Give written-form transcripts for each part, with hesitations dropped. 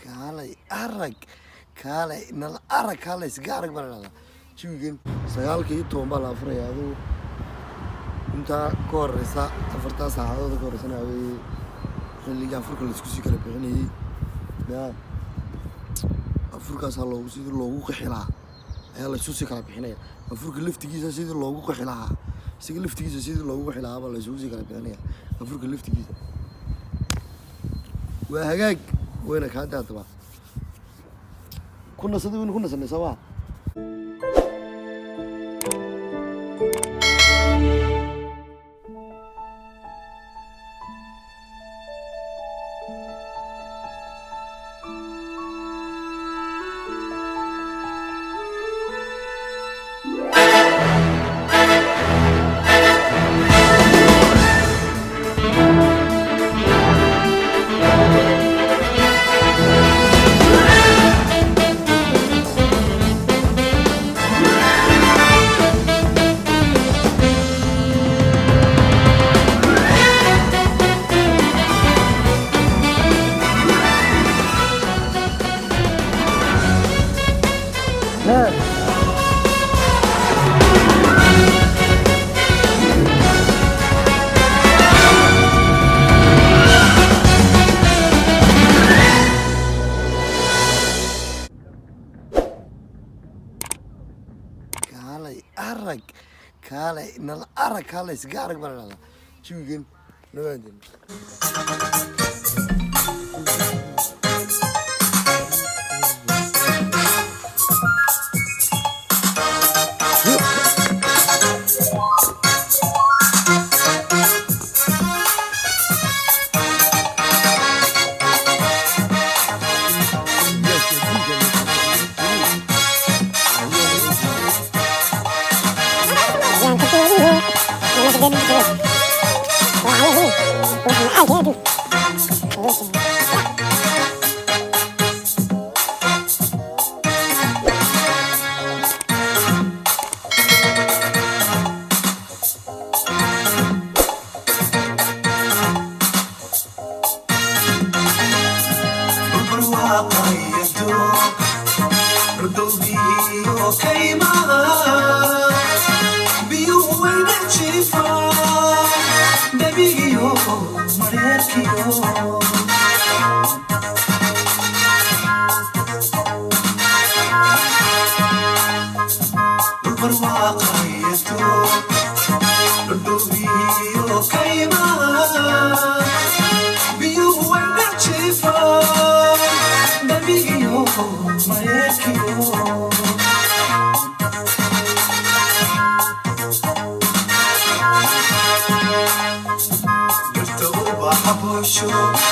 Kaalay arag, kaalay nala arag, kaalay iska arag baa la dhahdaa. Jawigan 9:10 baa la afuraya. Adigu intaa ka horeysa, 4-taa saacadood ka horeysana weeye xilligii afurka laisku sii kala bixinayey. Ya afurkaasaa loogu sidii loogu qixi lahaa ayaa laysu sii kala bixinaya. Afurka laftigiisa sidii loogu qixi lahaa, isaga laftigiisa sidii loogu qixi lahaa baa laysugu sii kala bixinaya afurka laftigiisa. Waa hagaag wayna kaa daataba ku nasaday, waynu ku nasanay, soo maa? Kaalay arag, kaalay nala arag, kaalay iska arag baa la dhahdaa. Jawigan nabaadin.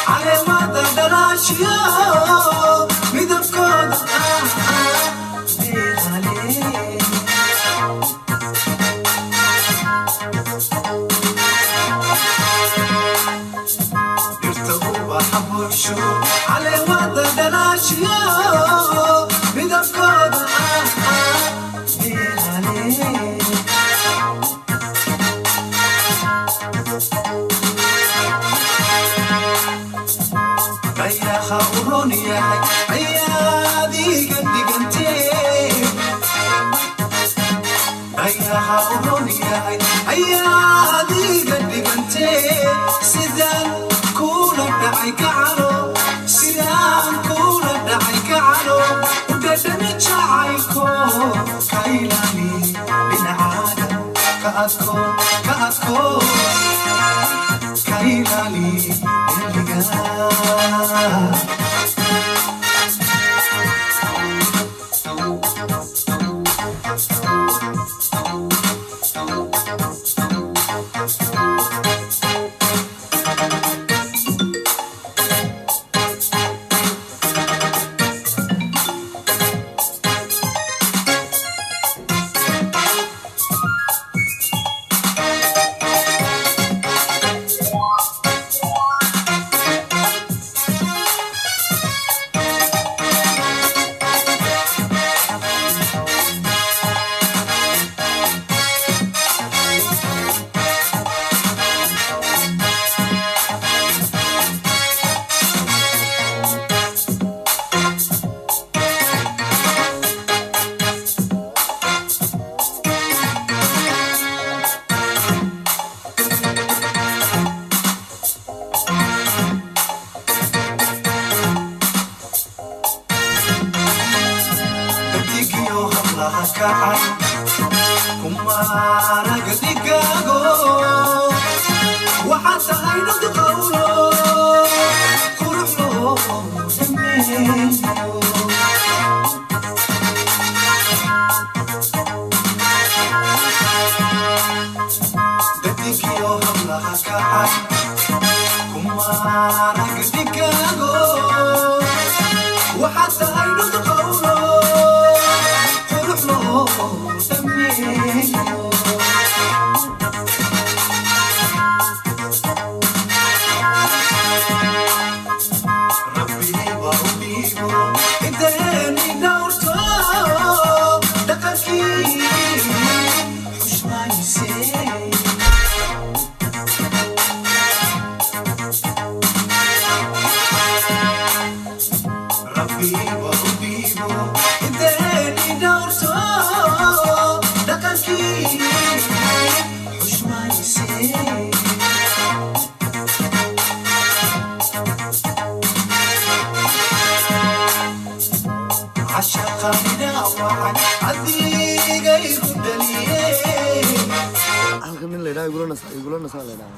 Caleemada dhalaashiyo midabkooda beerale. Dhirta ubaxa buuxsho, caleemada dhalaashiyo midabkooda beerale. Dayaxa u roon yahay ayaad iga dhigantee, dayaxa u roon yahay ayaad iga dhigantee. Sidaan kula dhacay gacalo, sidaan kula dhacay gacalo, u dhadhami jacaylko, ka ilaali dhinacaaga, ka adko, ka adko, ka ilaali xilliga. Kacay kumaanaga dhigaago, waxaad tahay dhadi qawlo qurux loo dhameeyo. Dadigiyo hablaha kacay kumaanaga dhigaago, waxaad tahay dhadi qawlo qurux loo dhameeyo. Rabbi waa u dhiibo inteeni dhowrto dhaqankii xushmayse. Rabbi waa u dhiibo inteeni dhowrto dhaqankii xushmayse. Cashaqamidhaawacay adigaygu dhaliyey. Halkan nin la yidhaha igula nasa, igula nasaa la yidhaha,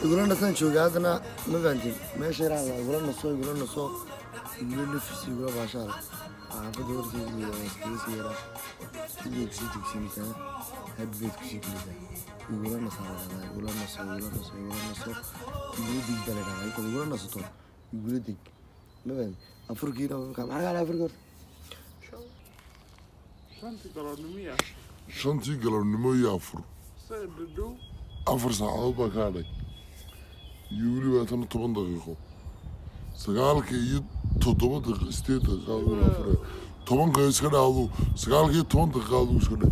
igula nasaan jooga haddana. Ma fahanteen? Meesha yaraa la igula naso, igula naso, igula nafis, igula baashaal. Xaafadda horteeda iyo iskaga sii yaraa sidii kusii degsiinaysaa, happy baad kusii gelaysaa. Igula nasaa la yidhahdaa, igula naso, igula naso, igula naso, igula deg baa la yidhahdaa. Intaad igula nasato, igula deg. Ma fahanteen? Afurkiina maxaa kaa afurki horta? 5-tii galabnimo. 5-tii galabnimo iyo afur. Saa dhadhow. 4 saacadood baa ka hadhay iyo weliba tan 10 daqiiqo. 9 iyo 7 daqiiqo, 8 daqiiqa adigu la afuraya. 10-ka iska dhe adu, 9 iyo 10 daqiiqa adigu iska dhe.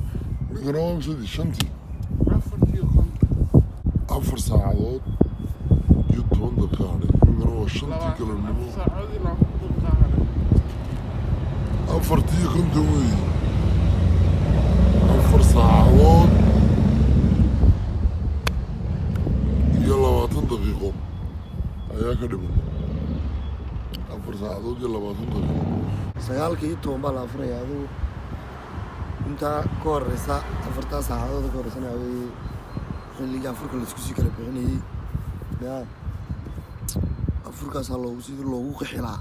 Ninkana waa misadii 5-tii. 4:50. 4 saacadood iyo 10 daqiiqa hadhay. Ninkana waa 5-tii galabnimo. 4 saacadood ilaa 50 hadhay. 4:50 weeye. 4 saacadood iyo 20 daqiiqo ayaa ka dhiman. 4 saacadood iyo 20 daqiiqo. 9:10 baa la afuraya. Adigu intaa ka horeysa, 4-taa saacadood ka horeysana weeye xilligii afurka laisku sii kala bixinayey. Ya afurkaasaa loogu sidii loogu qixi lahaa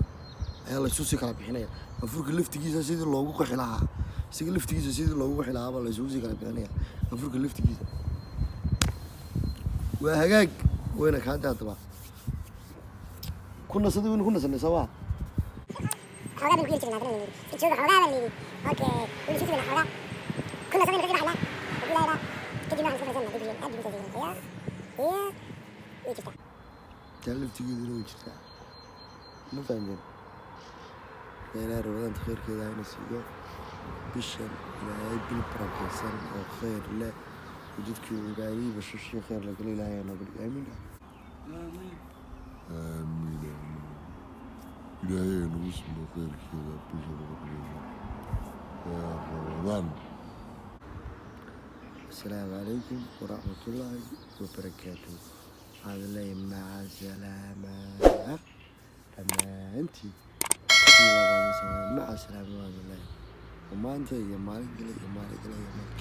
ayaa laysu sii kala bixinaya. Afurka laftigiisa sidii loogu qixi lahaa, isaga laftigiisa sidii loogu qixi lahaa baa laysugu sii kala bixinaya afurka laftigiisa. Waa hagaag wayna kaanta haddaba ku nasaday, waynu ku nasanay, soo maa? Xoogaa baynu ku yiri jirnaa, haddana layidhi iska jooga. Xoogaa baa layidhi, okay, waynu sii sugaynaa. Xoogaa ku nasanaynu kasii baxaynaa oo ku lahaynaa, kadibna waxaan iska fadhiisanaa dib. Aad buu ya ya way jirtaa. Taa laftigeeduna way jirtaa. Ma fahamteen? Ilaahay Ramadaanta khayrkeeda hayna siiyo. Bishan Ilaahay bil barakeysan oo khayr leh oo dadkii ogaayay bashashii khayr lagala Ilaahay ha nooga dhigo. Aamiin. Aamiin. Aamiin, aamiin. Ilaahay ay nagu simo khayrkeeda bisha barakeysan ee Ramadaan. Asalaamu calaykum waraxmatullaahi wabarakaatuh. Waxaan leeyahay maca salaama dhammaantiin. Maca salaama waan leeyahay maanta iyo maalin kale iyo maalin kale iyo maalin.